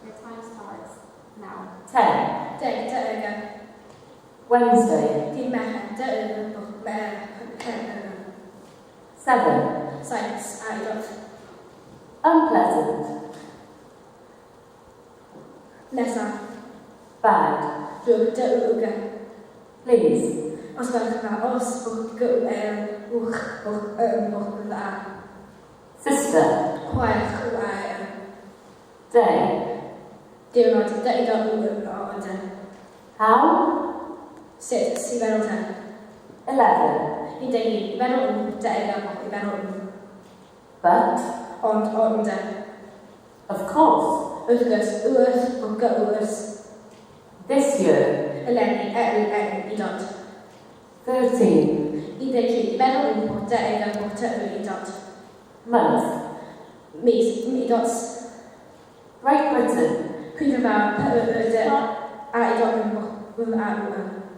Your time starts now. 10. 10 D Y G. Wednesday. Dydd Mercher D Y B M H E R. 7. 7 A I dot. Unpleasant. Nesaf. Bad. Drwg D U G. Please. Os gwelwch yn dda, os B G U L Wch B Y B L A. Sister. Chwaer Ch U A E. Day. Diwrnod D I D U M O O D. How? Sut sy'n feddwl te? 11. 11 I feddwl M D I G I feddwl M. But. Ond O M D. Of course. Wrth gwrs, wrth B G wrs. This year. Eleni, E U N I dot. 13. 13 I feddwl M D I G B T U I dot. Month. Mis, M I dot. Great Britain. Prydain Fawr, P Y Y D A I dot M B M A U Y.